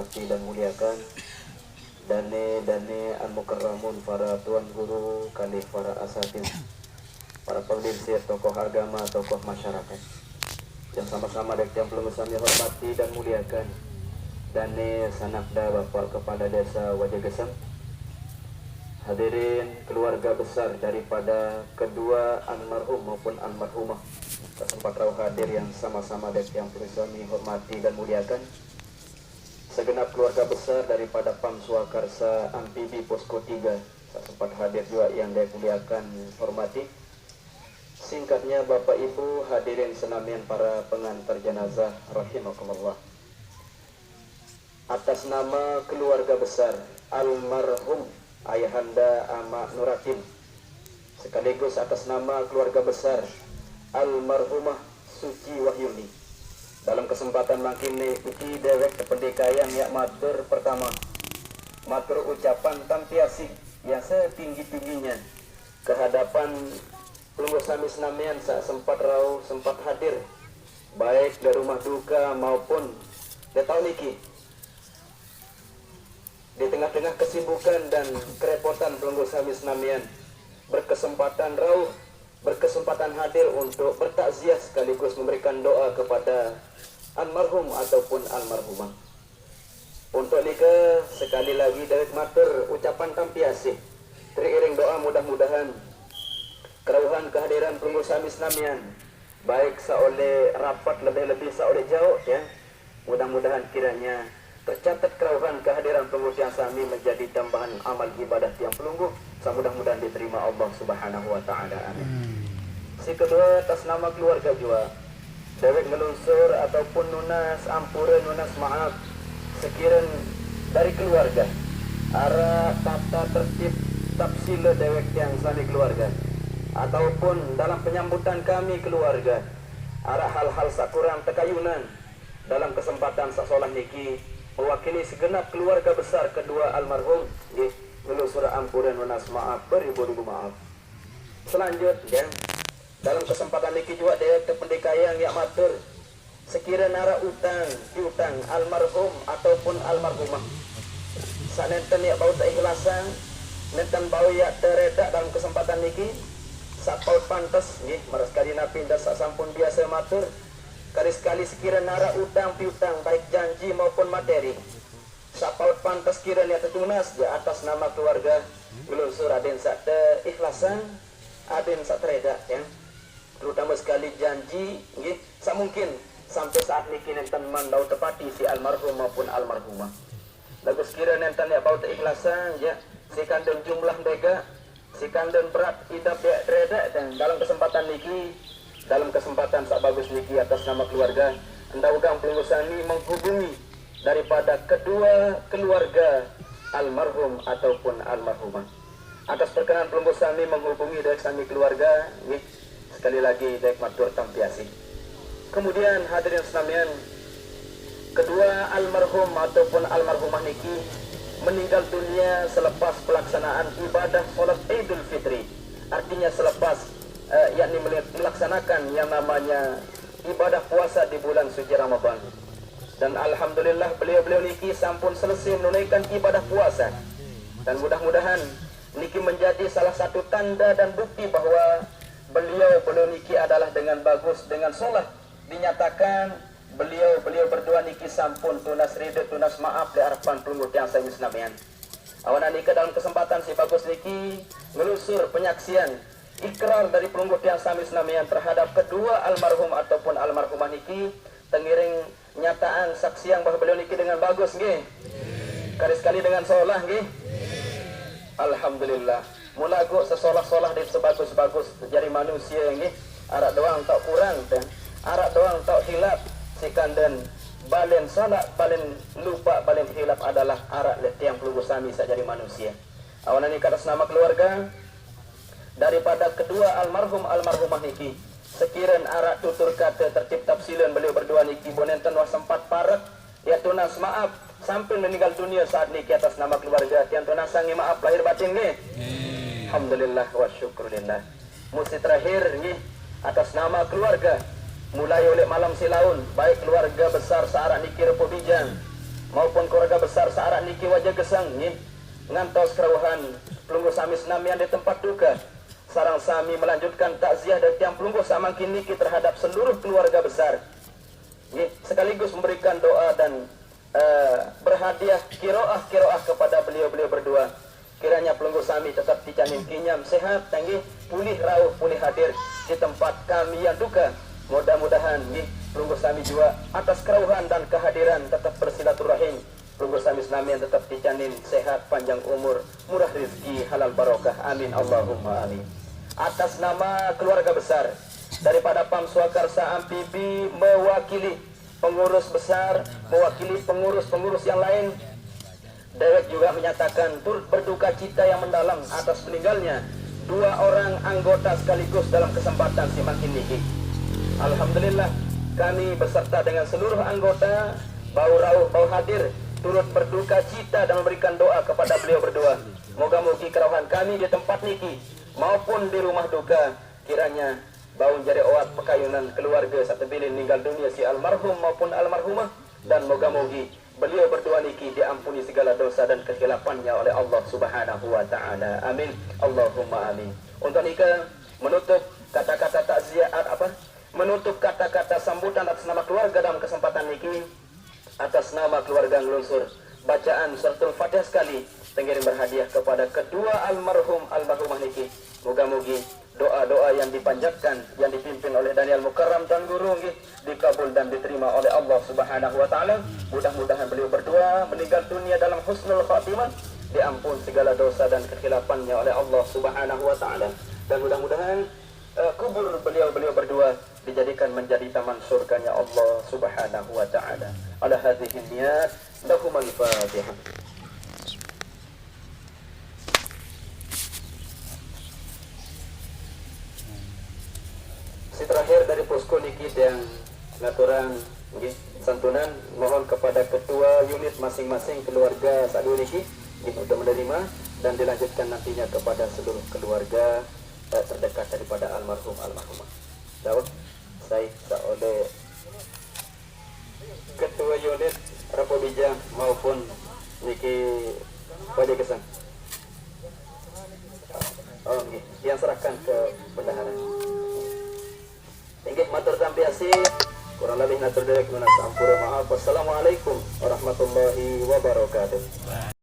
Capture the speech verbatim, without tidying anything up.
dan muliakan, dane-dane al-mukarramun, para tuan guru, kalih para asatiz, para pamimpin, tokoh agama, tokoh masyarakat. Yang sama-sama dek tiang pelungguh sami hormati dan muliakan, dane sanakda Bapak Kepala Desa Wajageseng, hadirin keluarga besar daripada kedua almarhum maupun almarhumah, tak sempat rauh hadir, yang sama-sama dek tiang pelungguh sami hormati dan muliakan. Segenap keluarga besar daripada Pam Swakarsa Amfibi Posko tiga, tak sempat hadir juga, yang saya muliakan, hormati. Singkatnya, Bapak Ibu hadirin senamian para pengantar jenazah rahimakumullah. Atas nama keluarga besar almarhum Ayahanda Ama Nuratin, sekaligus atas nama keluarga besar almarhumah Suci Wahyuni, dalam kesempatan mangkin niki dewek tependikayang yak matur pertama, matur ucapan tampiasih yang setinggi-tingginya kehadapan pelungguh sami senamian sak sempat rauh, sempat hadir, baik dari rumah duka maupun di tahun niki, di tengah-tengah kesibukan dan kerepotan pelungguh sami senamian, berkesempatan rauh, berkesempatan hadir untuk bertakziah sekaligus memberikan doa kepada almarhum ataupun almarhumah. Untuk nika, sekali lagi dewek matur ucapan tampiasih, teriring doa, mudah-mudahan kerauhan kehadiran pelungguh sami senamian, baik saoleh rapat, lebih-lebih saoleh jauh, ya. Mudah-mudahan kiranya tercatat kerauhan kehadiran pelungguh tiang sami menjadi tambahan amal ibadah tiang pelungguh, samudah-mudahan diterima Allah Subhanahu wa Ta'ala. Amin. Si kedua, atas nama keluarga jua, dewek ngelunsur ataupun nunas ampura, nunas maaf, sekiranya dari keluarga, arak tata tertib tapsila dewek tiang sami keluarga, ataupun dalam penyambutan kami keluarga, arak hal-hal sak kurang tekayunan, dalam kesempatan sak solah niki, mewakili segenap keluarga besar kedua almarhum, nggih, ngelunsur ampura nunas maaf, beribu-ribu maaf. Selanjutnya, dalam kesempatan niki jua dewek tependikayang yak matur, sekiranya arak utang piutang almarhum ataupun almarhumah, sak nenten yak bau teikhlasang, nenten bau yak teredak dalam kesempatan niki, sak paut pantes, nggih, marah sekali napi ndak sak sampun biasa matur, kali sekali sekiranya arak utang piutang baik janji maupun materi, sak paut pantes kiranya tetunas di atas nama keluarga ngelunsur, adin sak teikhlasan, adin sak teredak, ya. Terutama sekali janji, nggih, sak mungkin sampai saat niki nenten mandau tepati si almarhum maupun almarhumah. Lagu sekira nenten yak bau teikhlasan, ya, si kanden jumlah bega, si kanden berat idap yak teredak, dan dalam kesempatan niki, dalam kesempatan sak bagus niki, atas nama keluarga, endau gang pelungguh sami menghubungi daripada kedua keluarga almarhum ataupun almarhumah. Atas perkenan pelungguh sami menghubungi dewek sami keluarga, nggih, sekali lagi dewek matur tampiasih. Kemudian hadirin senamian, kedua almarhum ataupun almarhumah niki meninggal dunia selepas pelaksanaan ibadah solat Idul Fitri. Artinya selepas, eh, yakni meli-, melaksanakan yang namanya ibadah puasa di bulan suci Ramadan. Dan alhamdulillah, beliau-beliau niki sampun selesai menunaikan ibadah puasa. Dan mudah-mudahan niki menjadi salah satu tanda dan bukti bahwa beliau-beliau niki adalah dengan bagus, dengan solah dinyatakan beliau-beliau berdua niki sampun tunas rida, tunas maaf di hadapan pelungguh tiang sami senamian. Awan nika dalam kesempatan si bagus niki ngelusur penyaksian ikrar dari pelungguh tiang sami senamian terhadap kedua almarhum ataupun almarhumah niki, tengiring nyataan saksian bah beliau niki dengan bagus, nggih. Kali sekali dengan solah, nggih. Alhamdulillah. Mula guk sesolah-solah dan sebagus-bagus jari manusia, nggih. Arak doang tak kurang, teh. Arak doang tak hilap, si kanden balen solah, balen lupa, balen hilap adalah arak letiang pelungguh sami sak jari manusia. Awan nika atas nama keluarga daripada kedua almarhum almarhumah niki, sekiran arak tutur kata tertib tapsilan beliau berdua niki, bonenten wah sempat parek, ya tunas maaf, sampai meninggal dunia saat niki, atas nama keluarga tiang tunas sangi maaf lahir batin, nggih. Alhamdulillah wa syukurillah. Musi terakhir, nggih, atas nama keluarga, mulai oleh malam silaun, baik keluarga besar searak niki Repuk Bijang, maupun keluarga besar saarak niki wajah gesang nggih, ngantos kerauhan pelungguh sami senamian di tempat duka. Sareng sami melanjutkan takziah dari tiang pelungguh samangkin niki terhadap seluruh keluarga besar. Nggih, sekaligus memberikan doa dan eh, berhadiah kiroah-kiroah kepada beliau-beliau berdua. Kiranya pelungguh sami tetap ticanin kinyam sehat, tanggih pulih rauh pulih hadir di tempat kami yang duka. Mudah-mudahan nggih pelungguh sami juga atas kerauhan dan kehadiran tetap bersilaturahim. Pelungguh sami senamian tetap ticanin sehat, panjang umur, murah rezeki, halal barokah. Amin Allahumma amin. Atas nama keluarga besar daripada Pam Swakarsa Ampibi mewakili pengurus besar, mewakili pengurus-pengurus yang lain, dewek juga menyatakan turut berduka cita yang mendalam atas meninggalnya dua orang anggota sekaligus dalam kesempatan simangkin niki. Alhamdulillah, kami beserta dengan seluruh anggota bau rauh, bau hadir, turut berduka cita dan memberikan doa kepada beliau berdua. Moga-mogi kerauhan kami di tempat niki maupun di rumah duka kiranya bau jari oat pekayunan keluarga satebilin ninggal dunia si almarhum maupun almarhumah, dan moga-mogi beliau berdua niki diampuni segala dosa dan kehilapannya oleh Allah Subhanahu wa taala. Amin. Allahumma amin. Untuk nika menutup kata-kata takziah apa? Menutup kata-kata sambutan atas nama keluarga dalam kesempatan niki, atas nama keluarga ngelunsur bacaan suratul Fatihah sekali, tengiring berhadiah kepada kedua almarhum almarhumah niki. Moga-mogi doa-doa yang dipanjatkan, yang dipimpin oleh Daniel Mukarram Tuan Guru nggih, dikabul dan diterima oleh Allah Subhanahu wa taala. Mudah-mudahan beliau berdua meninggal dunia dalam husnul khatimah, diampun segala dosa dan kehilapannya oleh Allah Subhanahu wa taala. Dan mudah-mudahan eh, kubur beliau-beliau berdua dijadikan menjadi taman surganya Allah Subhanahu wa taala. Ala hadhihi niyat, lahumul Fatihah. Si terakhir dari posko niki yang ngaturan nggih, santunan, mohon kepada ketua unit masing-masing keluarga sadu niki nggih, untuk menerima dan dilanjutkan nantinya kepada seluruh keluarga eh, terdekat daripada almarhum almarhumah. Jawab saya oleh ketua unit Rapo Bijang maupun niki Wajah Gesang. Oh, nggih. Yang serahkan ke bendahara. Inggih, matur tampi asih. Kurang lebih natur diri sampura maaf. Wassalamualaikum warahmatullahi wabarakatuh.